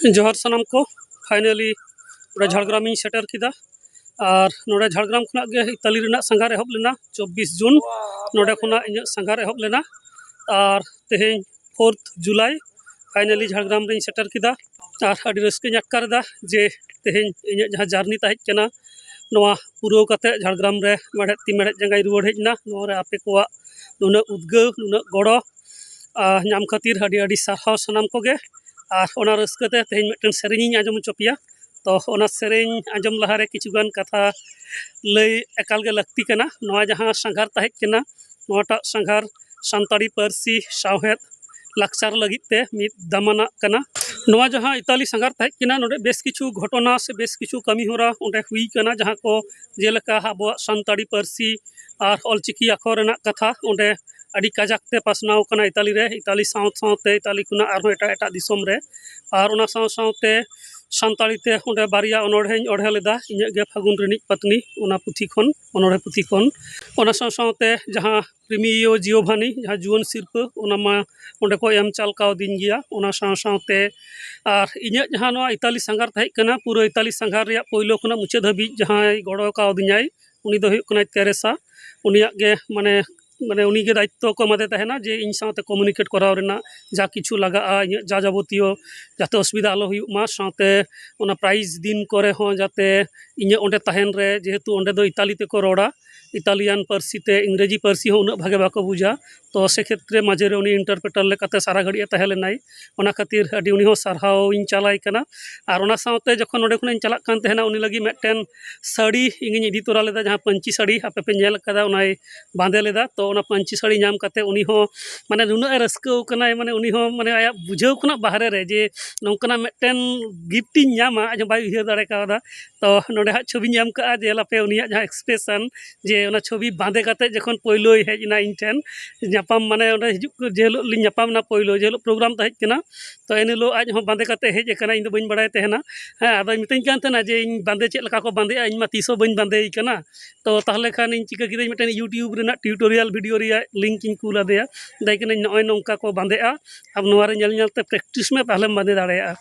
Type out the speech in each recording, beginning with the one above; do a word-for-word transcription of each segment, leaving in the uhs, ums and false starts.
ᱡᱚᱦᱟᱨ ᱥᱟᱱᱟᱢ ᱠᱚ᱾ ᱯᱷᱟᱭᱱᱟᱞᱤ ᱱᱚᱰᱮ ᱡᱷᱟᱲᱜᱨᱟᱢᱤᱧ ᱥᱮᱴᱮᱨ ᱠᱮᱫᱟ᱾ ᱟᱨ ᱱᱚᱰᱮ ᱡᱷᱟᱲᱜᱨᱟᱢ ᱠᱷᱚᱱᱟᱜ ᱜᱮ ᱤᱛᱟᱞᱤ ᱨᱮᱱᱟᱜ ᱥᱟᱸᱜᱷᱟᱨ ᱮᱦᱚᱵ ᱞᱮᱱᱟ, ᱪᱚᱵᱵᱤᱥ ᱡᱩᱱ ᱱᱚᱰᱮ ᱠᱷᱚᱱᱟᱜ ᱤᱧᱟᱹᱜ ᱥᱟᱸᱜᱷᱟᱨ ᱮᱦᱚᱵ ᱞᱮᱱᱟ᱾ ᱟᱨ ᱛᱮᱦᱮᱧ ᱯᱷᱳᱨᱛᱷ ᱡᱩᱞᱟᱭ ᱯᱷᱟᱭᱱᱟᱞᱤ ᱡᱷᱟᱲᱜᱨᱟᱢ ᱨᱤᱧ ᱥᱮᱴᱮᱨ ᱠᱮᱫᱟ᱾ ᱟᱨ ᱟᱹᱰᱤ ᱨᱟᱹᱥᱠᱟᱹᱧ ᱟᱴᱠᱟᱨ ᱮᱫᱟ ᱡᱮ ᱛᱮᱦᱮᱧ ᱤᱧᱟᱹᱜ ᱡᱟᱦᱟᱸ ᱡᱟᱨᱱᱤ ᱛᱟᱦᱮᱸ ᱠᱟᱱᱟ, ᱱᱚᱣᱟ ᱯᱩᱨᱟᱹᱣ ᱠᱟᱛᱮ ᱡᱷᱟᱲᱜᱨᱟᱢ ᱨᱮ ᱢᱮᱲᱦᱮᱫ ᱛᱤ ᱢᱮᱲᱦᱮᱫ ᱡᱟᱸᱜᱟᱧ ᱨᱩᱣᱟᱹᱲ ᱦᱮᱡ ᱮᱱᱟ᱾ ᱱᱚᱣᱟ ᱨᱮ ᱟᱯᱮ ᱠᱚᱣᱟᱜ ᱱᱩᱱᱟᱹᱜ ᱩᱫᱽᱜᱟᱹᱣ, ᱱᱩᱱᱟᱹᱜ ᱜᱚᱲᱚ ᱟᱨ ᱧᱟᱢ ᱠᱷᱟᱹᱛᱤᱨ ᱟᱹᱰᱤ ᱟᱹᱰᱤ ᱥᱟᱨᱦᱟᱣ ᱥᱟᱱᱟᱢ ᱠᱚᱜᱮ᱾ ᱟᱨ ᱚᱱᱟ ᱨᱟᱹᱥᱠᱟᱹ ᱛᱮ ᱛᱮᱦᱮᱧ ᱢᱤᱫᱴᱮᱱ ᱥᱮᱨᱮᱧ ᱤᱧ ᱟᱸᱡᱚᱢ ᱦᱚᱪᱚ ᱯᱮᱭᱟ᱾ ᱛᱚ, ᱚᱱᱟ ᱥᱮᱨᱮᱧ ᱟᱸᱡᱚᱢ ᱞᱟᱦᱟᱨᱮ ᱠᱤᱪᱷᱩᱜᱟᱱ ᱠᱟᱛᱷᱟ ᱞᱟᱹᱭ ᱮᱠᱟᱞ ᱜᱮ ᱞᱟᱹᱠᱛᱤ ᱠᱟᱱᱟ᱾ ᱱᱚᱣᱟ ᱡᱟᱦᱟᱸ ᱥᱟᱸᱜᱷᱟᱨ ᱛᱟᱦᱮᱸ ᱠᱟᱱᱟ, ᱱᱚᱣᱟᱴᱟᱜ ᱥᱟᱸᱜᱷᱟᱨ ᱥᱟᱱᱛᱟᱲᱤ ᱯᱟᱹᱨᱥᱤ, ᱥᱟᱶᱦᱮᱫ, ᱞᱟᱠᱪᱟᱨ ᱞᱟᱹᱜᱤᱫ ᱛᱮ ᱢᱤᱫ ᱫᱟᱢᱟᱱᱟᱜ ᱠᱟᱱᱟ᱾ ᱱᱚᱣᱟ ᱡᱟᱦᱟᱸ ᱤᱛᱟᱞᱤ ᱥᱟᱸᱜᱷᱟᱨ ᱛᱟᱦᱮᱸ ᱠᱟᱱᱟ, ᱱᱚᱰᱮ ᱵᱮᱥ ᱠᱤᱪᱷᱩ ᱜᱷᱚᱴᱚᱱᱟ ᱥᱮ ᱵᱮᱥ ᱠᱤᱪᱷᱩ ᱠᱟᱹᱢᱤ ᱦᱚᱨᱟ ᱚᱸᱰᱮ ᱦᱩᱭ ᱠᱟᱱᱟ, ᱡᱟᱦᱟᱸ ᱠᱚ ᱡᱮᱞᱮᱠᱟ ᱟᱵᱚᱣᱟᱜ ᱥᱟᱱᱛᱟᱲᱤ ᱯᱟᱹᱨᱥᱤ ᱟᱨ ᱚᱞᱪᱤᱠᱤ ᱟᱠᱷᱚᱨ ᱨᱮᱱᱟᱜ ᱠᱟᱛᱷᱟ ᱚᱸᱰᱮ ᱟᱹᱰᱤ ᱠᱟᱡᱟᱠ ᱛᱮ ᱯᱟᱥᱱᱟᱣ ᱠᱟᱱᱟ ᱤᱛᱟᱞᱤ ᱨᱮ, ᱤᱛᱟᱞᱤ ᱥᱟᱶ ᱥᱟᱶᱛᱮ ᱤᱛᱟᱞᱤ ᱠᱷᱚᱱᱟᱜ ᱟᱨᱦᱚᱸ ᱮᱴᱟᱜ ᱮᱴᱟᱜ ᱫᱤᱥᱚᱢ ᱨᱮ᱾ ᱟᱨ ᱚᱱᱟ ᱥᱟᱶ ᱥᱟᱶᱛᱮ ᱥᱟᱱᱛᱟᱲᱤ ᱛᱮ ᱚᱸᱰᱮ ᱵᱟᱨᱭᱟ ᱚᱱᱚᱬᱦᱮᱧ ᱚᱬᱦᱮ ᱞᱮᱫᱟ, ᱤᱧᱟᱹᱜ ᱜᱮ ᱯᱷᱟᱹᱜᱩᱱ ᱨᱤᱱᱤᱡ ᱯᱟᱹᱛᱱᱤ, ᱚᱱᱟ ᱯᱩᱛᱷᱤ ᱠᱷᱚᱱ, ᱚᱱᱚᱬᱦᱮ ᱯᱩᱛᱷᱤ ᱠᱷᱚᱱ᱾ ᱚᱱᱟ ᱥᱟᱶ ᱥᱟᱶᱛᱮ ᱡᱟᱦᱟᱸ ᱯᱨᱤᱢᱤᱭᱳ ᱡᱤᱭᱳᱵᱷᱟᱱᱤ, ᱡᱟᱦᱟᱸ ᱡᱩᱣᱟᱹᱱ ᱥᱤᱨᱯᱟᱹ, ᱚᱱᱟ ᱢᱟ ᱚᱸᱰᱮ ᱠᱚ ᱮᱢ ᱪᱟᱞ ᱠᱟᱣᱫᱤᱧ ᱜᱮᱭᱟ᱾ ᱚᱱᱟ ᱥᱟᱶ ᱥᱟᱶᱛᱮ ᱟᱨ ᱤᱧᱟᱹᱜ ᱡᱟᱦᱟᱸ ᱱᱚᱣᱟ ᱤᱛᱟᱞᱤ ᱥᱟᱸᱜᱷᱟᱨ ᱛᱟᱦᱮᱸ ᱠᱟᱱᱟ, ᱯᱩᱨᱟᱹ ᱤᱛᱟᱞᱤ ᱥᱟᱸᱜᱷᱟᱨ ᱨᱮᱭᱟᱜ ᱯᱳᱭᱞᱳ ᱠᱷᱚᱱᱟᱜ ᱢᱩᱪᱟᱹᱫ ᱦᱟᱹᱵᱤᱡ ᱡᱟᱦᱟᱸᱭ ᱜᱚᱲᱚ ᱠᱟᱣᱫᱤᱧᱟᱭ, ᱩᱱᱤ ᱫᱚ ᱦᱩᱭᱩᱜ ᱠᱟᱱᱟᱭ ᱛᱮᱨᱮᱥᱟ᱾ ᱩᱱᱤᱭᱟᱜ ᱜᱮ ᱢᱟᱱᱮ, ᱢᱟᱱᱮ ᱩᱱᱤ ᱜᱮ ᱫᱟᱭᱤᱛᱛᱚ ᱠᱚ ᱮᱢᱟᱫᱮ ᱛᱟᱦᱮᱱᱟ ᱡᱮ ᱤᱧ ᱥᱟᱶᱛᱮ ᱠᱚᱢᱤᱭᱩᱱᱤᱠᱮᱴ ᱠᱚᱨᱟᱣ ᱨᱮᱱᱟᱜ, ᱡᱟ ᱠᱤᱪᱷᱩ ᱞᱟᱜᱟᱜᱼᱟ, ᱤᱧᱟᱹᱜ ᱡᱟ ᱡᱟᱵᱚᱛᱤᱭᱚ ᱡᱟᱛᱮ ᱚᱥᱩᱵᱤᱫᱷᱟ ᱟᱞᱚ ᱦᱩᱭᱩᱜ ᱢᱟ, ᱥᱟᱶᱛᱮ ᱚᱱᱟ ᱯᱨᱟᱭᱤᱡᱽ ᱫᱤᱱ ᱠᱚᱨᱮ ᱦᱚᱸ ᱡᱟᱛᱮ ᱤᱧᱟᱹᱜ ᱚᱸᱰᱮ ᱛᱟᱦᱮᱱ ᱨᱮ, ᱡᱮᱦᱮᱛᱩ ᱚᱸᱰᱮ ᱫᱚ ᱤᱛᱟᱞᱤ ᱛᱮᱠᱚ ᱨᱚᱲᱟ, ᱤᱛᱟᱞᱤᱭᱟᱱ ᱯᱟᱹᱨᱥᱤ ᱛᱮ, ᱤᱝᱨᱮᱡᱤ ᱯᱟᱹᱨᱥᱤ ᱦᱚᱸ ᱩᱱᱟᱹᱜ ᱵᱷᱟᱜᱮ ᱵᱟᱠᱚ ᱵᱩᱡᱟ᱾ ᱛᱚ, ᱥᱮ ᱠᱷᱮᱛᱨᱮ ᱢᱟᱡᱷᱮ ᱨᱮ ᱩᱱᱤ ᱤᱱᱴᱟᱨᱯᱨᱮᱴᱟᱨ ᱞᱮᱠᱟᱛᱮ ᱥᱟᱨᱟ ᱜᱷᱟᱹᱲᱤᱡ ᱮ ᱛᱟᱦᱮᱸ ᱞᱮᱱᱟᱭ᱾ ᱚᱱᱟ ᱠᱷᱟᱹᱛᱤᱨ ᱟᱹᱰᱤ ᱩᱱᱤ ᱦᱚᱸ ᱥᱟᱨᱦᱟᱣ ᱤᱧ ᱪᱟᱞᱟᱭ ᱠᱟᱱᱟ᱾ ᱟᱨ ᱚᱱᱟ ᱥᱟᱶᱛᱮ ᱡᱚᱠᱷᱚᱱ ᱱᱚᱸᱰᱮ ᱠᱷᱚᱱᱟᱜ ᱤᱧ ᱪᱟᱞᱟᱜ ᱠᱟᱱ ᱛᱟᱦᱮᱱᱟ, ᱩᱱᱤ ᱞᱟᱹᱜᱤᱫ ᱢᱤᱫᱴᱮᱱ ᱥᱟᱹᱲᱤ ᱤᱧᱤᱧ ᱤᱫᱤ ᱛᱚᱨᱟ ᱞᱮᱫᱟ, ᱡᱟᱦᱟᱸ ᱯᱟᱹᱧᱪᱤ ᱥᱟᱹᱲᱤ ᱟᱯᱮ ᱯᱮ ᱧᱮᱞ ᱟᱠᱟᱫᱟ, ᱚᱱᱟᱭ ᱵᱟᱸᱫᱮ ᱞᱮᱫᱟ᱾ ᱛᱚ, ᱚᱱᱟ ᱯᱟᱹᱧᱪᱤ ᱥᱟᱹᱲᱤ ᱧᱟᱢ ᱠᱟᱛᱮ ᱩᱱᱤ ᱦᱚᱸ ᱢᱟᱱᱮ ᱱᱩᱱᱟᱹᱜ ᱮ ᱨᱟᱹᱥᱠᱟᱹ ᱟᱠᱟᱱᱟᱭ, ᱢᱟᱱᱮ ᱩᱱᱤ ᱦᱚᱸ ᱢᱟᱱᱮ ᱟᱭᱟᱜ ᱵᱩᱡᱷᱟᱹᱣ ᱠᱷᱚᱱᱟᱜ ᱵᱟᱦᱨᱮ ᱨᱮ ᱡᱮ ᱱᱚᱝᱠᱟᱱᱟᱜ ᱢᱤᱫᱴᱮᱱ ᱜᱤᱯᱷᱴ ᱤᱧ ᱧᱟᱢᱟ, ᱟᱡ ᱦᱚᱸ ᱵᱟᱭ ᱩᱭᱦᱟᱹᱨ ᱫᱟᱲᱮ ᱠᱟᱣᱫᱟ᱾ ᱛᱚ, ᱱᱚᱰᱮ ᱦᱟᱸᱜ ᱪᱷᱚᱵᱤᱧ ᱮᱢ ᱠᱟᱜᱼᱟ, ᱧᱮᱞ ᱟᱯᱮ ᱩᱱᱤᱭᱟᱜ ᱡᱟᱦᱟᱸ ᱮᱠᱥᱯᱨᱮᱥᱚᱱ, ᱡᱮ ᱚᱱᱟ ᱪᱷᱚᱵᱤ ᱵᱟᱸᱫᱮ ᱠᱟᱛᱮ ᱡᱚᱠᱷᱚᱱ ᱯᱳᱭᱞᱳᱭ ᱦᱮᱡ ᱮᱱᱟ ᱤᱧ ᱴᱷᱮᱱ ᱧᱟᱯᱟᱢ, ᱢᱟᱱᱮ ᱚᱸᱰᱮ ᱦᱤᱡᱩᱜ, ᱡᱮ ᱦᱤᱞᱳᱜ ᱞᱤᱧ ᱧᱟᱯᱟᱢ ᱮᱱᱟ ᱯᱳᱭᱞᱳ, ᱡᱮ ᱦᱤᱞᱳᱜ ᱯᱨᱳᱜᱨᱟᱢ ᱛᱟᱦᱮᱸ ᱠᱟᱱᱟ, ᱛᱚ ᱮᱱ ᱦᱤᱞᱳᱜ ᱟᱡ ᱦᱚᱸ ᱵᱟᱸᱫᱮ ᱠᱟᱛᱮ ᱦᱮᱡ ᱟᱠᱟᱱᱟ, ᱤᱧ ᱫᱚ ᱵᱟᱹᱧ ᱵᱟᱲᱟᱭ ᱛᱟᱦᱮᱱᱟ᱾ ᱦᱮᱸ, ᱟᱫᱚᱭ ᱢᱤᱛᱟᱹᱧ ᱠᱟᱱ ᱛᱟᱦᱮᱱᱟ ᱡᱮ ᱤᱧ ᱵᱟᱸᱫᱮ ᱪᱮᱫ ᱞᱮᱠᱟ ᱠᱚ ᱵᱟᱸᱫᱮᱜᱼᱟ, ᱤᱧ ᱢᱟ ᱛᱤᱥ ᱦᱚᱸ ᱵᱟᱹᱧ ᱵᱟᱸᱫᱮᱭ ᱠᱟᱱᱟ᱾ ᱛᱚ ᱛᱟᱦᱚᱞᱮ ᱠᱷᱟᱱ ᱤᱧ ᱪᱤᱠᱟᱹ ᱠᱤᱫᱟᱹᱧ, ᱢᱤᱫᱴᱮᱱ YouTube ᱨᱮᱱᱟᱜ ᱴᱤᱭᱩᱴᱳᱨᱤᱭᱟᱞ ᱵᱷᱤᱰᱤᱭᱳ ᱨᱮᱭᱟᱜ ᱞᱤᱝᱠ ᱤᱧ ᱠᱩᱞ ᱟᱫᱮᱭᱟ, ᱢᱮᱛᱟᱭ ᱠᱟᱹᱱᱟᱹᱧ ᱱᱚᱜᱼᱚᱭ ᱱᱚᱝᱠᱟ ᱠᱚ ᱵᱟᱸᱫᱮᱜᱼᱟ, ᱟᱢ ᱱᱚᱣᱟ ᱨᱮ ᱧᱮᱞ ᱧᱮᱞ ᱛᱮ ᱯᱨᱮᱠᱴᱤᱥ ᱢᱮ, ᱛᱟᱦᱚᱞᱮᱢ ᱵᱟᱸᱫᱮ ᱫᱟᱲᱮᱭᱟᱜᱼᱟ᱾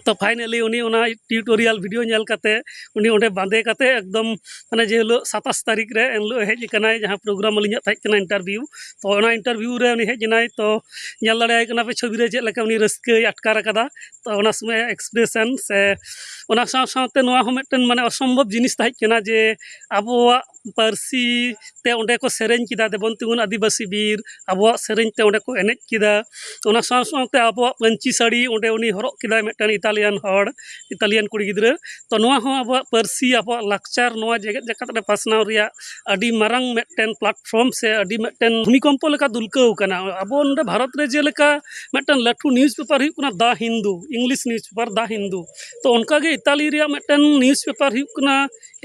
ᱛᱚ finally ᱩᱱᱤ ᱚᱱᱟ ᱴᱤᱭᱩᱴᱳᱨᱤᱭᱟᱞ ᱵᱷᱤᱰᱤᱭᱳ ᱧᱮᱞ ᱠᱟᱛᱮ ᱩᱱᱤ ᱚᱸᱰᱮ ᱵᱟᱸᱫᱮ ᱠᱟᱛᱮ ᱮᱠᱫᱚᱢ ᱢᱟᱱᱮ ᱡᱮ ᱦᱤᱞᱳᱜ ᱥᱟᱛᱟᱥ ᱛᱟᱹᱨᱤᱠᱷ ᱨᱮ ᱮᱱ ᱦᱤᱞᱳᱜ ᱦᱮᱡ ᱟᱠᱟᱱᱟᱭ, ᱡᱟᱦᱟᱸ ᱯᱨᱳᱜᱨᱟᱢ ᱟᱹᱞᱤᱧᱟᱜ ᱛᱟᱦᱮᱸ ᱠᱟᱱᱟ ᱤᱱᱴᱟᱨᱵᱷᱤᱭᱩ᱾ ᱛᱚ ᱚᱱᱟ ᱤᱱᱴᱟᱨᱵᱷᱤᱭᱩ ᱨᱮ ᱩᱱᱤ ᱦᱮᱡ ᱮᱱᱟᱭ, ᱛᱚ ᱧᱮᱞ ᱫᱟᱲᱮᱭᱟᱭ ᱠᱟᱱᱟ ᱯᱮ ᱪᱷᱚᱵᱤ ᱨᱮ ᱪᱮᱫ ᱞᱮᱠᱟ ᱩᱱᱤ ᱨᱟᱹᱥᱠᱟᱹᱭ ᱟᱴᱠᱟᱨ ᱟᱠᱟᱫᱟ᱾ ᱛᱚ ᱚᱱᱟ ᱥᱚᱢᱚᱭ ᱮᱠᱥᱯᱨᱮᱥᱚᱱ ᱥᱮ ᱚᱱᱟ ᱥᱟᱶ ᱥᱟᱶᱛᱮ ᱱᱚᱣᱟ ᱦᱚᱸ ᱢᱤᱫᱴᱮᱱ ᱢᱟᱱᱮ ᱚᱥᱚᱢᱵᱷᱚᱵ ᱡᱤᱱᱤᱥ ᱛᱟᱦᱮᱸ ᱠᱟᱱᱟ ᱡᱮ ᱟᱵᱚᱣᱟᱜ ᱯᱟᱹᱨᱥᱤ ᱛᱮ ᱚᱸᱰᱮ ᱠᱚ ᱥᱮᱨᱮᱧ ᱠᱮᱫᱟ ᱫᱮᱵᱚᱱ ᱛᱤᱸᱜᱩᱱ ᱟᱹᱫᱤᱵᱟᱹᱥᱤ ᱵᱤᱨ, ᱟᱵᱚᱣᱟᱜ ᱥᱮᱨᱮᱧ ᱛᱮ ᱚᱸᱰᱮ ᱠᱚ ᱮᱱᱮᱡ ᱠᱮᱫᱟ᱾ ᱚᱱᱟ ᱥᱟᱶ ᱥᱟᱶᱛᱮ ᱟᱵᱚᱣᱟᱜ ᱯᱟᱹᱧᱪᱤ ᱥᱟᱹᱲᱤ ᱚᱸᱰᱮ ᱩᱱᱤ ᱦᱚᱨᱚᱜ ᱠᱮᱫᱟᱭ ᱢᱤᱫᱴᱟᱝ ᱤᱛᱟᱞᱤᱭᱟᱱ ᱦᱚᱲ, ᱤᱛᱟᱞᱤᱭᱟᱱ ᱠᱩᱲᱤ ᱜᱤᱫᱽᱨᱟᱹ᱾ ᱛᱚ ᱱᱚᱣᱟ ᱦᱚᱸ ᱟᱵᱚᱣᱟᱜ ᱯᱟᱹᱨᱥᱤ, ᱟᱵᱚᱣᱟᱜ ᱞᱟᱠᱪᱟᱨ ᱱᱚᱣᱟ ᱡᱮᱜᱮᱛ ᱡᱟᱠᱟᱛ ᱨᱮ ᱯᱟᱥᱱᱟᱣ ᱨᱮᱭᱟᱜ ᱟᱹᱰᱤ ᱢᱟᱨᱟᱝ ᱢᱤᱫᱴᱮᱱ ᱯᱞᱟᱴᱯᱷᱨᱚᱢ ᱥᱮ ᱟᱹᱰᱤ ᱢᱤᱫᱴᱮᱱ ᱵᱷᱩᱢᱤᱠᱚᱢᱯᱚ ᱞᱮᱠᱟ ᱫᱩᱞᱠᱟᱹᱣ ᱠᱟᱱᱟ᱾ ᱟᱵᱚ ᱱᱚᱰᱮ ᱵᱷᱟᱨᱚᱛ ᱨᱮ ᱡᱮᱞᱮᱠᱟ ᱢᱤᱫᱴᱮᱱ ᱞᱟᱹᱴᱩ ᱱᱤᱭᱩᱡᱽ ᱯᱮᱯᱟᱨ ᱦᱩᱭᱩᱜ ᱠᱟᱱᱟ ᱫᱟ ᱦᱤᱱᱫᱩ, ᱤᱝᱞᱤᱥ ᱱᱤᱭᱩᱡᱽ ᱯᱮᱯᱟᱨ ᱫᱟ ᱦᱤᱱᱫᱩ, ᱛᱚ ᱚᱱᱠᱟᱜᱮ ᱤᱛᱟᱞᱤ ᱨᱮᱭᱟᱜ ᱢᱤᱫᱴᱮᱱ ᱱᱤᱭᱩᱡᱽ ᱯᱮᱯᱟᱨ ᱦᱩᱭᱩᱜ ᱠᱟᱱᱟ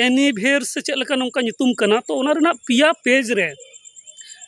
ᱮᱱᱤᱵᱷᱮᱨ ᱥᱮ ᱪᱮᱫ ᱞᱮᱠᱟ ᱱᱚᱝᱠᱟ ᱧᱩᱛᱩᱢ ᱠᱟᱱᱟ᱾ ᱛᱚ ᱚᱱᱟ ᱨᱮᱱᱟᱜ ᱯᱮᱭᱟ ᱯᱮᱡᱽ ᱨᱮ,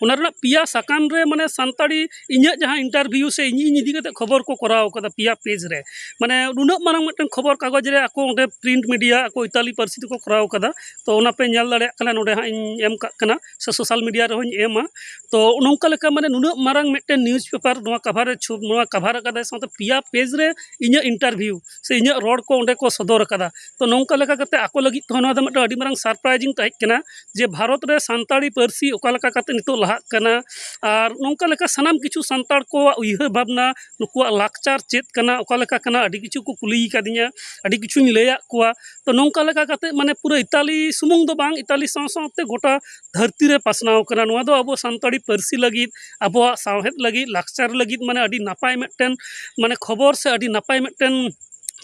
ᱚᱱᱟ ᱨᱮᱱᱟᱜ ᱯᱮᱭᱟ ᱥᱟᱠᱟᱢ ᱨᱮ ᱢᱟᱱᱮ ᱥᱟᱱᱛᱟᱲᱤ ᱤᱧᱟᱹᱜ ᱡᱟᱦᱟᱸ ᱤᱱᱴᱟᱨᱵᱷᱤᱭᱩ ᱥᱮ ᱤᱧ, ᱤᱧ ᱤᱫᱤ ᱠᱟᱛᱮ ᱠᱷᱚᱵᱚᱨ ᱠᱚ ᱠᱚᱨᱟᱣ ᱠᱟᱫᱟ ᱯᱮᱭᱟ ᱯᱮᱡᱽ ᱨᱮ᱾ ᱢᱟᱱᱮ ᱱᱩᱱᱟᱹᱜ ᱢᱟᱨᱟᱝ ᱢᱤᱫᱴᱮᱱ ᱠᱷᱚᱵᱚᱨ ᱠᱟᱜᱚᱡᱽ ᱨᱮ ᱟᱠᱚ ᱚᱸᱰᱮ ᱯᱨᱤᱱᱴ ᱢᱤᱰᱤᱭᱟ ᱟᱠᱚ ᱤᱛᱟᱞᱤ ᱯᱟᱹᱨᱥᱤ ᱛᱮᱠᱚ ᱠᱚᱨᱟᱣ ᱠᱟᱫᱟ᱾ ᱛᱚ ᱚᱱᱟ ᱯᱮ ᱧᱮᱞ ᱫᱟᱲᱮᱭᱟᱜ ᱠᱟᱱᱟ, ᱱᱚᱰᱮ ᱦᱟᱸᱜ ᱤᱧ ᱮᱢ ᱠᱟᱜ ᱠᱟᱱᱟ ᱥᱮ ᱥᱳᱥᱟᱞ ᱢᱤᱰᱤᱭᱟ ᱨᱮᱦᱚᱸᱧ ᱮᱢᱟ᱾ ᱛᱚ ᱱᱚᱝᱠᱟ ᱞᱮᱠᱟ ᱢᱟᱱᱮ ᱱᱩᱱᱟᱹᱜ ᱢᱟᱨᱟᱝ ᱢᱤᱫᱴᱮᱱ ᱱᱤᱭᱩᱡᱽ ᱯᱮᱯᱟᱨ ᱱᱚᱣᱟ ᱠᱟᱵᱷᱟᱨ ᱨᱮ ᱪᱷᱩᱯ, ᱱᱚᱣᱟ ᱠᱟᱵᱷᱟᱨ ᱟᱠᱟᱫᱟᱭ, ᱥᱟᱶᱛᱮ ᱯᱮᱭᱟ ᱯᱮᱡᱽ ᱨᱮ ᱤᱧᱟᱹᱜ ᱤᱱᱴᱟᱨᱵᱷᱤᱭᱩ ᱥᱮ ᱤᱧᱟᱹᱜ ᱨᱚᱲ ᱠᱚ ᱚᱸᱰᱮ ᱠᱚ ᱥᱚᱫᱚᱨ ᱟᱠᱟᱫᱟ᱾ ᱛᱚ ᱱᱚᱝᱠᱟ ᱞᱮᱠᱟ ᱠᱟᱛᱮ ᱟᱠᱚ ᱞᱟᱹᱜᱤᱫ ᱛᱮᱦᱚᱸ ᱱᱚᱣᱟ ᱫᱚ ᱢᱤᱫᱴᱮᱱ ᱟᱹᱰᱤ ᱢᱟᱨᱟᱝ ᱥᱟᱨᱯᱨᱟᱭᱡᱤᱝ ᱛᱟᱦᱮᱸ ᱠᱟᱱᱟ ᱡᱮ ᱵᱷᱟᱨᱚᱛ ᱨᱮ ᱥᱟᱱᱛᱟᱲᱤ ᱯᱟᱹᱨᱥᱤ ᱚᱠᱟ ᱞᱮᱠᱟ ᱠᱟᱛᱮ ᱱᱤᱛᱚᱜ ᱞᱟᱦᱟᱜ ᱠᱟᱱᱟ, ᱟᱨ ᱱᱚᱝᱠᱟ ᱞᱮᱠᱟ ᱥᱟᱱᱟᱢ ᱠᱤᱪᱷᱩ ᱥᱟᱱᱛᱟᱲ ᱠᱚᱣᱟᱜ ᱩᱭᱦᱟᱹᱨ ᱵᱷᱟᱵᱽᱱᱟ, ᱱᱩᱠᱩᱣᱟᱜ ᱞᱟᱠᱪᱟᱨ ᱪᱮᱫ ᱠᱟᱱᱟ, ᱚᱠᱟ ᱞᱮᱠᱟ ᱠᱟᱱᱟ, ᱟᱹᱰᱤ ᱠᱤᱪᱷᱩ ᱠᱚ ᱠᱩᱞᱤ ᱟᱠᱟᱫᱤᱧᱟ, ᱟᱹᱰᱤ ᱠᱤᱪᱷᱩᱧ ᱞᱟᱹᱭᱟᱫ ᱠᱚᱣᱟ᱾ ᱛᱚ ᱱᱚᱝᱠᱟ ᱞᱮᱠᱟ ᱠᱟᱛᱮ ᱢᱟᱱᱮ ᱯᱩᱨᱟᱹ ᱤᱛᱟᱞᱤ ᱥᱩᱢᱩᱝ ᱫᱚ ᱵᱟᱝ, ᱤᱛᱟᱞᱤ ᱥᱟᱶ ᱥᱟᱶᱛᱮ ᱜᱚᱴᱟ ᱫᱷᱟᱹᱨᱛᱤ ᱨᱮ ᱯᱟᱥᱱᱟᱣ ᱠᱟᱱᱟ᱾ ᱱᱚᱣᱟ ᱫᱚ ᱟᱵᱚ ᱥᱟᱱᱛᱟᱲᱤ ᱯᱟᱹᱨᱥᱤ ᱞᱟᱹᱜᱤᱫ, ᱟᱵᱚᱣᱟᱜ ᱥᱟᱶᱦᱮᱫ ᱞᱟᱹᱜᱤᱫ, ᱞᱟᱠᱪᱟᱨ ᱞᱟᱹᱜᱤᱫ ᱢᱟᱱᱮ ᱟᱹᱰᱤ ᱱᱟᱯᱟᱭ ᱢᱤᱫᱴᱮᱱ ᱢᱟᱱᱮ ᱠᱷᱚᱵᱚᱨ ᱥᱮ ᱟᱹᱰᱤ ᱱᱟᱯᱟᱭ ᱢᱤᱫᱴᱮᱱ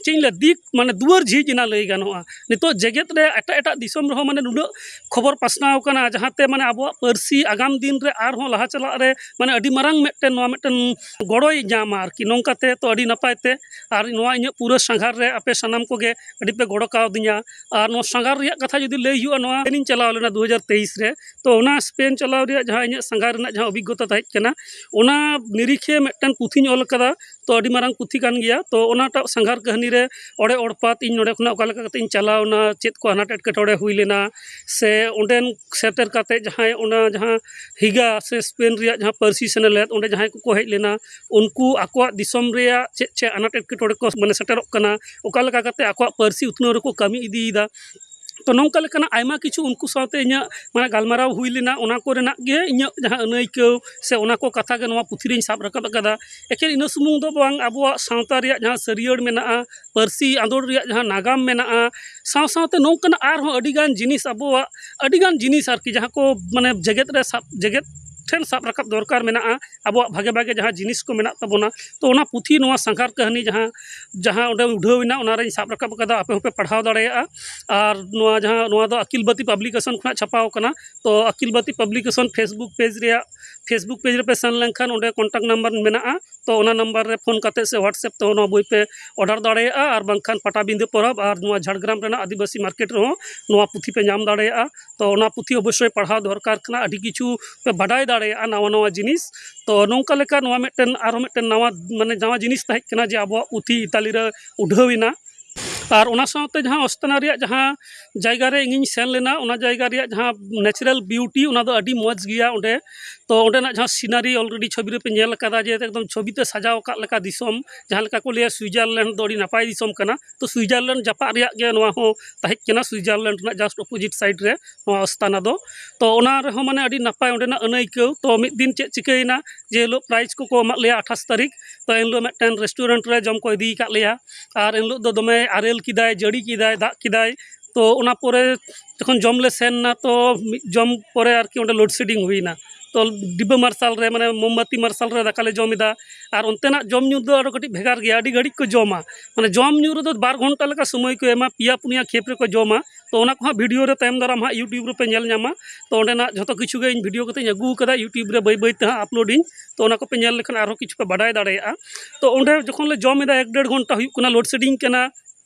ᱪᱮᱫ ᱤᱧ ᱞᱟᱹᱭᱟ, ᱫᱤᱠ ᱢᱟᱱᱮ ᱫᱩᱣᱟᱹᱨ ᱡᱷᱤᱡ ᱮᱱᱟ ᱞᱟᱹᱭ ᱜᱟᱱᱚᱜᱼᱟ᱾ ᱱᱤᱛᱚᱜ ᱡᱮᱜᱮᱛ ᱨᱮ ᱮᱴᱟᱜ ᱮᱴᱟᱜ ᱫᱤᱥᱚᱢ ᱨᱮᱦᱚᱸ ᱢᱟᱱᱮ ᱱᱩᱱᱟᱹᱜ ᱠᱷᱚᱵᱚᱨ ᱯᱟᱥᱱᱟᱣ ᱠᱟᱱᱟ, ᱡᱟᱦᱟᱸᱛᱮ ᱢᱟᱱᱮ ᱟᱵᱚᱣᱟᱜ ᱯᱟᱹᱨᱥᱤ ᱟᱜᱟᱢ ᱫᱤᱱ ᱨᱮ ᱟᱨᱦᱚᱸ ᱞᱟᱦᱟ ᱪᱟᱞᱟᱜ ᱨᱮ ᱢᱟᱱᱮ ᱟᱹᱰᱤ ᱢᱟᱨᱟᱝ ᱢᱤᱫᱴᱮᱱ ᱱᱚᱣᱟ ᱢᱤᱫᱴᱮᱱ ᱜᱚᱲᱚᱭ ᱧᱟᱢᱟ ᱟᱨᱠᱤ᱾ ᱱᱚᱝᱠᱟᱛᱮ ᱛᱚ ᱟᱹᱰᱤ ᱱᱟᱯᱟᱭ ᱛᱮ, ᱟᱨ ᱱᱚᱣᱟ ᱤᱧᱟᱹᱜ ᱯᱩᱨᱟᱹ ᱥᱟᱸᱜᱷᱟᱨ ᱨᱮ ᱟᱯᱮ ᱥᱟᱱᱟᱢ ᱠᱚᱜᱮ ᱟᱹᱰᱤ ᱯᱮ ᱜᱚᱲᱚ ᱠᱟᱣᱫᱤᱧᱟ᱾ ᱟᱨ ᱱᱚᱣᱟ ᱥᱟᱸᱜᱷᱟᱨ ᱨᱮᱭᱟᱜ ᱠᱟᱛᱷᱟ ᱡᱩᱫᱤ ᱞᱟᱹᱭ ᱦᱩᱭᱩᱜᱼᱟ, ᱱᱚᱣᱟ ᱤᱧ ᱪᱟᱞᱟᱣ ᱞᱮᱱᱟ ᱫᱩ ᱦᱟᱡᱟᱨ ᱛᱮᱭᱤᱥ ᱨᱮ᱾ ᱛᱚ ᱚᱱᱟ ᱥᱯᱮᱱ ᱪᱟᱞᱟᱣ ᱨᱮᱭᱟᱜ ᱡᱟᱦᱟᱸ ᱤᱧᱟᱹᱜ ᱥᱟᱸᱜᱷᱟᱨ ᱨᱮᱱᱟᱜ ᱡᱟᱦᱟᱸ ᱚᱵᱷᱤᱜᱽᱜᱚᱛᱟ ᱛᱟᱦᱮᱸ ᱠᱟᱱᱟ, ᱚᱱᱟ ᱱᱤᱨᱤᱠᱷᱮ ᱢᱤᱫᱴᱟᱝ ᱯᱩᱛᱷᱤᱧ ᱚᱞ ᱠᱟᱫᱟ᱾ ᱛᱚ ᱟᱹᱰᱤ ᱢᱟᱨᱟᱝ ᱯᱩᱛᱷᱤ ᱠᱟᱱ ᱜᱮᱭᱟ᱾ ᱛᱚ ᱚᱱᱟᱴᱟᱜ ᱥᱟᱸᱜᱷᱟᱨ ᱠᱟᱹᱦᱱᱤ ᱨᱮ ᱚᱲᱮ ᱚᱲᱯᱟᱛ ᱤᱧ ᱱᱚᱰᱮ ᱠᱷᱚᱱᱟᱜ ᱚᱠᱟ ᱞᱮᱠᱟ ᱠᱟᱛᱮ ᱤᱧ ᱪᱟᱞᱟᱣᱱᱟ, ᱪᱮᱫ ᱠᱚ ᱟᱱᱟᱴ ᱮᱴᱠᱮᱴᱚᱬᱮ ᱦᱩᱭ ᱞᱮᱱᱟ, ᱥᱮ ᱚᱸᱰᱮᱱ ᱥᱮᱴᱮᱨ ᱠᱟᱛᱮ ᱡᱟᱦᱟᱸᱭ ᱚᱱᱟ ᱡᱟᱦᱟᱸ ᱦᱤᱜᱟ ᱥᱮ ᱥᱯᱮᱱ ᱨᱮᱭᱟᱜ ᱡᱟᱦᱟᱸ ᱯᱟᱹᱨᱥᱤ ᱥᱮᱱᱮᱞᱮᱫ, ᱚᱸᱰᱮ ᱡᱟᱦᱟᱸᱭ ᱠᱚᱠᱚ ᱦᱮᱡ ᱞᱮᱱᱟ, ᱩᱱᱠᱩ ᱟᱠᱚᱣᱟᱜ ᱫᱤᱥᱚᱢ ᱨᱮᱭᱟᱜ ᱪᱮᱫ ᱪᱮᱫ ᱟᱱᱟᱴ ᱮᱴᱠᱮᱴᱚᱬᱮ ᱠᱚ ᱢᱟᱱᱮ ᱥᱮᱴᱮᱨᱚᱜ ᱠᱟᱱᱟ, ᱚᱠᱟ ᱞᱮᱠᱟ ᱠᱟᱛᱮ ᱟᱠᱚᱣᱟᱜ ᱯᱟᱹᱨᱥᱤ ᱩᱛᱱᱟᱹᱣ ᱨᱮᱠᱚ ᱠᱟᱹᱢᱤ ᱤᱫᱤᱭᱮᱫᱟ᱾ ᱛᱚ ᱱᱚᱝᱠᱟ ᱞᱮᱠᱟᱱᱟᱜ ᱟᱭᱢᱟ ᱠᱤᱪᱷᱩ ᱩᱱᱠᱩ ᱥᱟᱶᱛᱮ ᱤᱧᱟᱹᱜ ᱢᱟᱱᱮ ᱜᱟᱞᱢᱟᱨᱟᱣ ᱦᱩᱭ ᱞᱮᱱᱟ, ᱚᱱᱟ ᱠᱚᱨᱮᱱᱟᱜ ᱜᱮ ᱤᱧᱟᱹᱜ ᱡᱟᱦᱟᱸ ᱟᱹᱱᱟᱹᱭᱠᱟᱹᱣ ᱥᱮ ᱚᱱᱟ ᱠᱚ ᱠᱟᱛᱷᱟ ᱜᱮ ᱱᱚᱣᱟ ᱯᱩᱛᱷᱤ ᱨᱤᱧ ᱥᱟᱵ ᱨᱟᱠᱟᱵ ᱟᱠᱟᱫᱟ᱾ ᱮᱠᱮᱱ ᱤᱱᱟᱹ ᱥᱩᱢᱩᱝ ᱫᱚ ᱵᱟᱝ, ᱟᱵᱚᱣᱟᱜ ᱥᱟᱶᱛᱟ ᱨᱮᱭᱟᱜ ᱡᱟᱦᱟᱸ ᱥᱟᱹᱨᱭᱟᱹᱲ ᱢᱮᱱᱟᱜᱼᱟ, ᱯᱟᱹᱨᱥᱤ ᱟᱸᱫᱳᱲ ᱨᱮᱭᱟᱜ ᱡᱟᱦᱟᱸ ᱱᱟᱜᱟᱢ ᱢᱮᱱᱟᱜᱼᱟ, ᱥᱟᱶ ᱥᱟᱶᱛᱮ ᱱᱚᱝᱠᱟᱱᱟᱜ ᱟᱨᱦᱚᱸ ᱟᱹᱰᱤᱜᱟᱱ ᱡᱤᱱᱤᱥ, ᱟᱵᱚᱣᱟᱜ ᱟᱹᱰᱤᱜᱟᱱ ᱡᱤᱱᱤᱥ ᱟᱨᱠᱤ, ᱡᱟᱦᱟᱸ ᱠᱚ ᱢᱟᱱᱮ ᱡᱮᱜᱮᱛ ᱨᱮ ᱥᱟᱵ, ᱡᱮᱜᱮᱛ ᱴᱷᱮᱱ ᱥᱟᱵ ᱨᱟᱠᱟᱵ ᱫᱚᱨᱠᱟᱨ ᱢᱮᱱᱟᱜᱼᱟ, ᱟᱵᱚᱣᱟᱜ ᱵᱷᱟᱜᱮ ᱵᱷᱟᱜᱮ ᱡᱟᱦᱟᱸ ᱡᱤᱱᱤᱥ ᱠᱚ ᱢᱮᱱᱟᱜ ᱛᱟᱵᱚᱱᱟ᱾ ᱛᱚ ᱚᱱᱟ ᱯᱩᱛᱷᱤ, ᱱᱚᱣᱟ ᱥᱟᱸᱜᱷᱟᱨ ᱠᱟᱹᱦᱱᱤ ᱡᱟᱦᱟᱸ, ᱡᱟᱦᱟᱸ ᱚᱸᱰᱮ ᱩᱰᱷᱟᱹᱣ ᱮᱱᱟ, ᱚᱱᱟ ᱨᱤᱧ ᱥᱟᱵ ᱨᱟᱠᱟᱵ ᱟᱠᱟᱫᱟ, ᱟᱯᱮ ᱦᱚᱸᱯᱮ ᱯᱟᱲᱦᱟᱣ ᱫᱟᱲᱮᱭᱟᱜᱼᱟ᱾ ᱟᱨ ᱱᱚᱣᱟ ᱡᱟᱦᱟᱸ, ᱱᱚᱣᱟ ᱫᱚ ᱟᱠᱤᱞᱵᱟᱛᱤ ᱯᱟᱵᱽᱞᱤᱠᱮᱥᱚᱱ ᱠᱷᱚᱱᱟᱜ ᱪᱷᱟᱯᱟᱣ ᱠᱟᱱᱟ᱾ ᱛᱚ ᱟᱠᱤᱞᱵᱟᱛᱤ ᱯᱟᱵᱽᱞᱤᱠᱮᱥᱚᱱ Facebook ᱯᱮᱡᱽ ᱨᱮᱭᱟᱜ, Facebook ᱯᱮᱡᱽ ᱨᱮᱯᱮ ᱥᱮᱱ ᱞᱮᱱᱠᱷᱟᱱ ᱚᱸᱰᱮ ᱠᱚᱱᱴᱟᱠᱴ ᱱᱟᱢᱵᱟᱨ ᱢᱮᱱᱟᱜᱼᱟ᱾ ᱛᱚ ᱚᱱᱟ ᱱᱟᱢᱵᱟᱨ ᱨᱮ ᱯᱷᱳᱱ ᱠᱟᱛᱮ ᱥᱮ WhatsApp ᱛᱮᱦᱚᱸ ᱱᱚᱣᱟ ᱵᱳᱭ ᱯᱮ ᱚᱰᱟᱨ ᱫᱟᱲᱮᱭᱟᱜᱼᱟ, ᱟᱨ ᱵᱟᱝᱠᱷᱟᱱ ᱯᱟᱴᱟᱵᱤᱸᱫᱟᱹ ᱯᱚᱨᱚᱵᱽ ᱟᱨ ᱱᱚᱣᱟ ᱡᱷᱟᱲᱜᱨᱟᱢ ᱨᱮᱱᱟᱜ ᱟᱹᱫᱤᱵᱟᱹᱥᱤ ᱢᱟᱨᱠᱮᱴ ᱨᱮᱦᱚᱸ ᱱᱚᱣᱟ ᱯᱩᱛᱷᱤ ᱯᱮ ᱧᱟᱢ ᱫᱟᱲᱮᱭᱟᱜᱼᱟ᱾ ᱛᱚ ᱚᱱᱟ ᱯᱩᱛᱷᱤ ᱚᱵᱚᱥᱥᱳᱭ ᱯᱟᱲᱦᱟᱣ ᱫᱚᱨᱠᱟᱨ ᱠᱟᱱᱟ, ᱟᱹᱰᱤ ᱠᱤᱪᱷᱩ ᱯᱮ ᱵᱟᱰᱟᱭ ᱫᱟᱲᱮᱭᱟᱜᱼᱟ ᱱᱟᱣᱟ ᱱᱟᱣᱟ ᱡᱤᱱᱤᱥ᱾ ᱛᱚ ᱱᱚᱝᱠᱟ ᱞᱮᱠᱟ ᱱᱚᱣᱟ ᱢᱤᱫᱴᱮᱱ, ᱟᱨᱦᱚᱸ ᱢᱤᱫᱴᱮᱱ ᱱᱟᱣᱟ, ᱢᱟᱱᱮ ᱱᱟᱣᱟ ᱡᱤᱱᱤᱥ ᱛᱟᱦᱮᱸ ᱠᱟᱱᱟ ᱡᱮ ᱟᱵᱚᱣᱟᱜ ᱯᱩᱛᱷᱤ ᱤᱛᱟᱞᱤ ᱨᱮ ᱩᱰᱷᱟᱹᱣ ᱮᱱᱟ᱾ ᱟᱨ ᱚᱱᱟ ᱥᱟᱶᱛᱮ ᱡᱟᱦᱟᱸ ᱚᱥᱛᱟᱱᱟ ᱨᱮᱭᱟᱜ ᱡᱟᱦᱟᱸ ᱡᱟᱭᱜᱟ ᱨᱮ ᱤᱧᱤᱧ ᱥᱮᱱ ᱞᱮᱱᱟ, ᱚᱱᱟ ᱡᱟᱭᱜᱟ ᱨᱮᱭᱟᱜ ᱡᱟᱦᱟᱸ natural beauty, ᱚᱱᱟ ᱫᱚ ᱟᱹᱰᱤ ᱢᱚᱡᱽ ᱜᱮᱭᱟ᱾ ᱚᱸᱰᱮ ᱛᱚ ᱚᱸᱰᱮᱱᱟᱜ ᱡᱟᱦᱟᱸ scenery already ᱪᱷᱚᱵᱤ ᱨᱮᱯᱮ ᱧᱮᱞ ᱟᱠᱟᱫᱟ ᱡᱮ ᱮᱠᱫᱚᱢ ᱪᱷᱚᱵᱤ ᱛᱮ ᱥᱟᱡᱟᱣ ᱟᱠᱟᱫ ᱞᱮᱠᱟ ᱫᱤᱥᱚᱢ, ᱡᱟᱦᱟᱸ ᱞᱮᱠᱟ ᱠᱚ ᱞᱟᱹᱭᱟ ᱥᱩᱭᱡᱟᱨᱞᱮᱱᱰ ᱫᱚ ᱟᱹᱰᱤ ᱱᱟᱯᱟᱭ ᱫᱤᱥᱚᱢ ᱠᱟᱱᱟ᱾ ᱛᱚ ᱥᱩᱭᱡᱟᱨᱞᱮᱱᱰ ᱡᱟᱯᱟᱜ ᱨᱮᱭᱟᱜ ᱜᱮ ᱱᱚᱣᱟ ᱦᱚᱸ ᱛᱟᱦᱮᱸ ᱠᱟᱱᱟ, ᱥᱩᱭᱡᱟᱨᱞᱮᱱᱰ ᱨᱮᱱᱟᱜ just opposite side ᱨᱮ ᱱᱚᱣᱟ ᱚᱥᱛᱟᱱᱟ ᱫᱚ᱾ ᱛᱚ ᱚᱱᱟ ᱨᱮᱦᱚᱸ ᱢᱟᱱᱮ ᱟᱹᱰᱤ ᱱᱟᱯᱟᱭ ᱚᱸᱰᱮᱱᱟᱜ ᱟᱹᱱᱟᱹᱭᱠᱟᱹᱣ᱾ ᱛᱚ ᱢᱤᱫ ᱫᱤᱱ ᱪᱮᱫ ᱪᱤᱠᱟᱹᱭᱮᱱᱟ, ᱡᱮ ᱦᱤᱞᱳᱜ prize ᱠᱚᱠᱚ ᱮᱢᱟᱫ ᱞᱮᱭᱟ ᱟᱴᱷᱟᱥ ᱛᱟᱹᱨᱤᱠᱷ, ᱛᱚ ᱮᱱᱦᱤᱞᱳᱜ ᱢᱤᱫᱴᱮᱱ restaurant ᱨᱮ ᱡᱚᱢ ᱠᱚ ᱤᱫᱤ ᱟᱠᱟᱫ ᱞᱮᱭᱟ᱾ ᱟᱨ ᱮᱱᱦᱤᱞᱳᱜ ᱫᱚ ᱫᱚᱢᱮ ᱟᱨᱮᱞ ᱠᱮᱫᱟᱭ, ᱡᱟᱹᱲᱤ ᱠᱮᱫᱟᱭ, ᱫᱟᱜ ᱠᱮᱫᱟᱭ᱾ ᱛᱚ ᱚᱱᱟ ᱯᱚᱨᱮ ᱡᱚᱠᱷᱚᱱ ᱡᱚᱢ ᱞᱮ ᱥᱮᱱ ᱮᱱᱟ, ᱛᱚ ᱢᱤᱫ ᱡᱚᱢ ᱯᱚᱨᱮ ᱟᱨᱠᱤ ᱚᱸᱰᱮ load shedding ᱦᱩᱭᱱᱟ᱾ ᱛᱚ ᱰᱤᱵᱟᱹ ᱢᱟᱨᱥᱟᱞ ᱨᱮ, ᱢᱟᱱᱮ ᱢᱳᱢᱵᱟᱛᱤ ᱢᱟᱨᱥᱟᱞ ᱨᱮ ᱫᱟᱠᱟ ᱞᱮ ᱡᱚᱢ ᱮᱫᱟ᱾ ᱟᱨ ᱚᱱᱛᱮᱱᱟᱜ ᱡᱚᱢ ᱧᱩ ᱫᱚ ᱟᱨᱚ ᱠᱟᱹᱴᱤᱡ ᱵᱷᱮᱜᱟᱨ ᱜᱮᱭᱟ, ᱟᱹᱰᱤ ᱜᱷᱟᱹᱲᱤᱡ ᱠᱚ ᱡᱚᱢᱟ᱾ ᱢᱟᱱᱮ ᱡᱚᱢ ᱧᱩ ᱨᱮᱫᱚ ᱵᱟᱨ ᱜᱷᱚᱱᱴᱟ ᱞᱮᱠᱟ ᱥᱚᱢᱚᱭ ᱠᱚ ᱮᱢᱟ, ᱯᱮᱭᱟ ᱯᱩᱱᱭᱟ ᱠᱷᱮᱯ ᱨᱮᱠᱚ ᱡᱚᱢᱟ᱾ ᱛᱚ ᱚᱱᱟ ᱠᱚᱦᱚᱸ video ᱨᱮ ᱛᱟᱭᱚᱢ ᱫᱟᱨᱟᱢ ᱦᱟᱸᱜ YouTube ᱨᱮᱯᱮ ᱧᱮᱞ ᱧᱟᱢᱟ᱾ ᱛᱚ ᱚᱸᱰᱮᱱᱟᱜ ᱡᱷᱚᱛᱚ ᱠᱤᱪᱷᱩ ᱜᱮ ᱤᱧ video ᱠᱟᱛᱮ ᱤᱧ ᱟᱹᱜᱩ ᱟᱠᱟᱫᱟ, YouTube ᱨᱮ ᱵᱟᱹᱭ ᱵᱟᱹᱭ ᱛᱮ ᱦᱟᱸᱜ upload ᱤᱧ᱾ ᱛᱚ ᱚᱱᱟ ᱠᱚᱯᱮ ᱧᱮᱞ ᱞᱮᱠᱷᱟᱱ ᱟᱨᱦᱚᱸ ᱠᱤᱪᱷᱩ ᱯᱮ ᱵᱟᱰᱟᱭ ᱫᱟᱲᱮᱭᱟᱜᱼᱟ᱾ ᱛᱚ ᱚᱸᱰᱮ ᱡᱚᱠᱷᱚᱱ ᱞᱮ ᱡᱚᱢ ᱮᱫᱟ, ᱮᱠ ᱰᱮᱲ ᱜᱷᱚᱱᱴᱟ ᱦᱩᱭᱩᱜ ᱠᱟᱱᱟ, load shedding ᱠᱟᱱᱟ᱾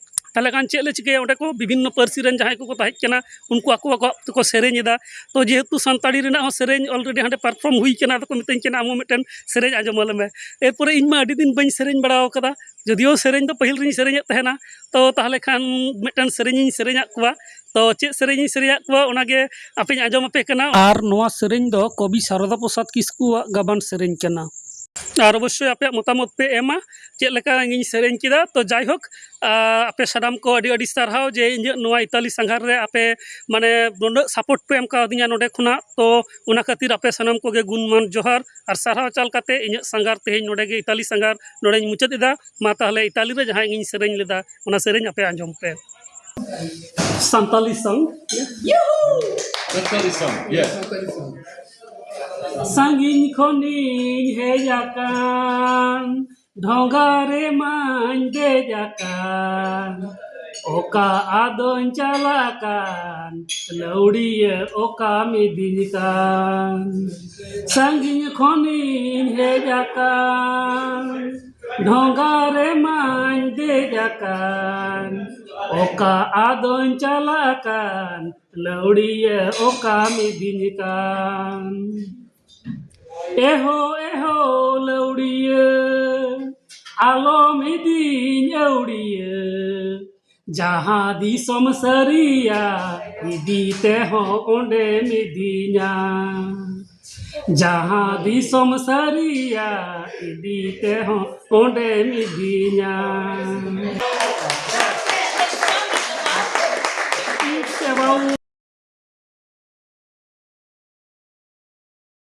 ᱛᱟᱦᱚᱞᱮ ᱠᱷᱟᱱ ᱪᱮᱫ ᱞᱮ ᱪᱤᱠᱟᱹᱭᱟ? ᱚᱸᱰᱮ ᱠᱚ ᱵᱤᱵᱷᱤᱱᱱᱚ ᱯᱟᱹᱨᱥᱤ ᱨᱮᱱ ᱡᱟᱦᱟᱸᱭ ᱠᱚᱠᱚ ᱛᱟᱦᱮᱸ ᱠᱟᱱᱟ, ᱩᱱᱠᱩ ᱟᱠᱚ ᱟᱠᱚᱣᱟᱜ ᱛᱮᱠᱚ ᱥᱮᱨᱮᱧ ᱮᱫᱟ᱾ ᱛᱚ ᱡᱮᱦᱮᱛᱩ ᱥᱟᱱᱛᱟᱲᱤ ᱨᱮᱱᱟᱜ ᱦᱚᱸ ᱥᱮᱨᱮᱧ already ᱦᱟᱸᱰᱮ perform ᱦᱩᱭ ᱠᱟᱱᱟ, ᱟᱫᱚ ᱠᱚ ᱢᱤᱛᱟᱹᱧ ᱠᱟᱱᱟ, "ᱟᱢ ᱦᱚᱸ ᱢᱤᱫᱴᱮᱱ ᱥᱮᱨᱮᱧ ᱟᱸᱡᱚᱢ ᱟᱞᱮ ᱢᱮ᱾" ᱮᱨᱯᱚᱨᱮ ᱤᱧ ᱢᱟ ᱟᱹᱰᱤ ᱫᱤᱱ ᱵᱟᱹᱧ ᱥᱮᱨᱮᱧ ᱵᱟᱲᱟ ᱟᱠᱟᱫᱟ, ᱡᱚᱫᱤᱭᱳ ᱥᱮᱨᱮᱧ ᱫᱚ ᱯᱟᱹᱦᱤᱞ ᱨᱤᱧ ᱥᱮᱨᱮᱧᱮᱫ ᱛᱟᱦᱮᱱᱟ᱾ ᱛᱚ ᱛᱟᱦᱚᱞᱮ ᱠᱷᱟᱱ ᱢᱤᱫᱴᱮᱱ ᱥᱮᱨᱮᱧ ᱤᱧ ᱥᱮᱨᱮᱧᱟᱫ ᱠᱚᱣᱟ᱾ ᱛᱚ ᱪᱮᱫ ᱥᱮᱨᱮᱧ ᱤᱧ ᱥᱮᱨᱮᱧᱟᱫ ᱠᱚᱣᱟ, ᱚᱱᱟᱜᱮ ᱟᱯᱮᱧ ᱟᱸᱡᱚᱢ ᱟᱯᱮ ᱠᱟᱱᱟ᱾ ᱟᱨ ᱱᱚᱣᱟ ᱥᱮᱨᱮᱧ ᱫᱚ ᱠᱚᱵᱤ ᱥᱟᱨᱚᱫᱟ ᱯᱨᱚᱥᱟᱫᱽ ᱠᱤᱥᱠᱩᱣᱟᱜ ᱜᱟᱵᱟᱱ ᱥᱮᱨᱮᱧ ᱠᱟᱱᱟ᱾ ᱟᱨ ᱚᱵᱚᱥᱥᱳᱭ ᱟᱯᱮᱭᱟᱜ ᱢᱚᱛᱟᱢᱚᱛ ᱯᱮ ᱮᱢᱟ, ᱪᱮᱫ ᱞᱮᱠᱟ ᱤᱧᱤᱧ ᱥᱮᱨᱮᱧ ᱠᱮᱫᱟ᱾ ᱛᱚ ᱡᱟᱭᱦᱳᱠ, ᱟ, ᱟᱯᱮ ᱥᱟᱱᱟᱢ ᱠᱚ ᱟᱹᱰᱤ ᱟᱹᱰᱤ ᱥᱟᱨᱦᱟᱣ ᱡᱮ ᱤᱧᱟᱹᱜ ᱱᱚᱣᱟ ᱤᱛᱟᱞᱤ ᱥᱟᱸᱜᱷᱟᱨ ᱨᱮ ᱟᱯᱮ ᱢᱟᱱᱮ ᱱᱩᱱᱟᱹᱜ support ᱯᱮ ᱮᱢ ᱠᱟᱣᱫᱤᱧᱟ ᱱᱚᱰᱮ ᱠᱷᱚᱱᱟᱜ᱾ ᱛᱚ ᱚᱱᱟ ᱠᱷᱟᱹᱛᱤᱨ ᱟᱯᱮ ᱥᱟᱱᱟᱢ ᱠᱚᱜᱮ ᱜᱩᱱᱢᱟᱱ ᱡᱚᱦᱟᱨ ᱟᱨ ᱥᱟᱨᱦᱟᱣ ᱪᱟᱞ ᱠᱟᱛᱮ ᱤᱧᱟᱹᱜ ᱥᱟᱸᱜᱷᱟᱨ ᱛᱮᱦᱮᱧ ᱱᱚᱰᱮ ᱜᱮ, ᱤᱛᱟᱞᱤ ᱥᱟᱸᱜᱷᱟᱨ ᱱᱚᱰᱮᱧ ᱢᱩᱪᱟᱹᱫ ᱮᱫᱟ᱾ ᱢᱟ ᱛᱟᱦᱚᱞᱮ ᱤᱛᱟᱞᱤ ᱨᱮ ᱡᱟᱦᱟᱸ ᱤᱧᱤᱧ ᱥᱮᱨᱮᱧ ᱞᱮᱫᱟ, ᱚᱱᱟ ᱥᱮᱨᱮᱧ ᱟᱯᱮ ᱟᱸᱡᱚᱢ ᱯᱮ᱾ Santali song᱾ Santali song, yes. ᱥᱟᱺᱜᱤᱧ ᱠᱷᱚᱱᱤᱧ ᱦᱮᱡ ᱟᱠᱟᱱ, ᱰᱷᱚᱸᱜᱟ ᱨᱮᱢᱟᱧ ᱫᱮᱡ ᱟᱠᱟᱱ, ᱚᱠᱟ ᱟᱫᱚᱧ ᱪᱟᱞᱟᱜ ᱠᱟᱱ, ᱞᱟᱹᱣᱲᱤᱭᱟᱹ ᱚᱠᱟ ᱢᱤᱫᱤᱧ ᱠᱟᱱ᱾ ᱥᱟᱺᱜᱤᱧ ᱠᱷᱚᱱᱤᱧ ᱦᱮᱡ ᱟᱠᱟᱱ, ᱰᱷᱚᱸᱜᱟ ᱨᱮᱢᱟᱧ ᱫᱮᱡ ᱟᱠᱟᱱ, ᱚᱠᱟ ᱟᱫᱚᱧ ᱪᱟᱞᱟᱜ ᱠᱟᱱ, ᱞᱟᱹᱣᱲᱤᱭᱟᱹ ᱚᱠᱟ ᱢᱤᱫᱤᱧ ᱠᱟᱱ᱾ ᱮᱦᱳ ᱮᱦᱳ ᱞᱟᱹᱣᱲᱤᱭᱟᱹ, ᱟᱞᱚᱢ ᱤᱫᱤᱧ ᱟᱹᱣᱲᱤᱭᱟᱹ, ᱡᱟᱦᱟᱸ ᱫᱤᱥᱚᱢ ᱥᱟᱹᱨᱤᱭᱟ, ᱤᱫᱤ ᱛᱮᱦᱚᱸ ᱚᱸᱰᱮᱢ ᱤᱫᱤᱧᱟ᱾ ᱡᱟᱦᱟᱸ ᱫᱤᱥᱚᱢ ᱥᱟᱹᱨᱤᱭᱟ, ᱤᱫᱤ ᱛᱮᱦᱚᱸ ᱚᱸᱰᱮᱢ ᱤᱫᱤᱧᱟ᱾ ᱴᱷᱤᱠ ᱥᱮ ᱵᱟᱹᱵᱩ?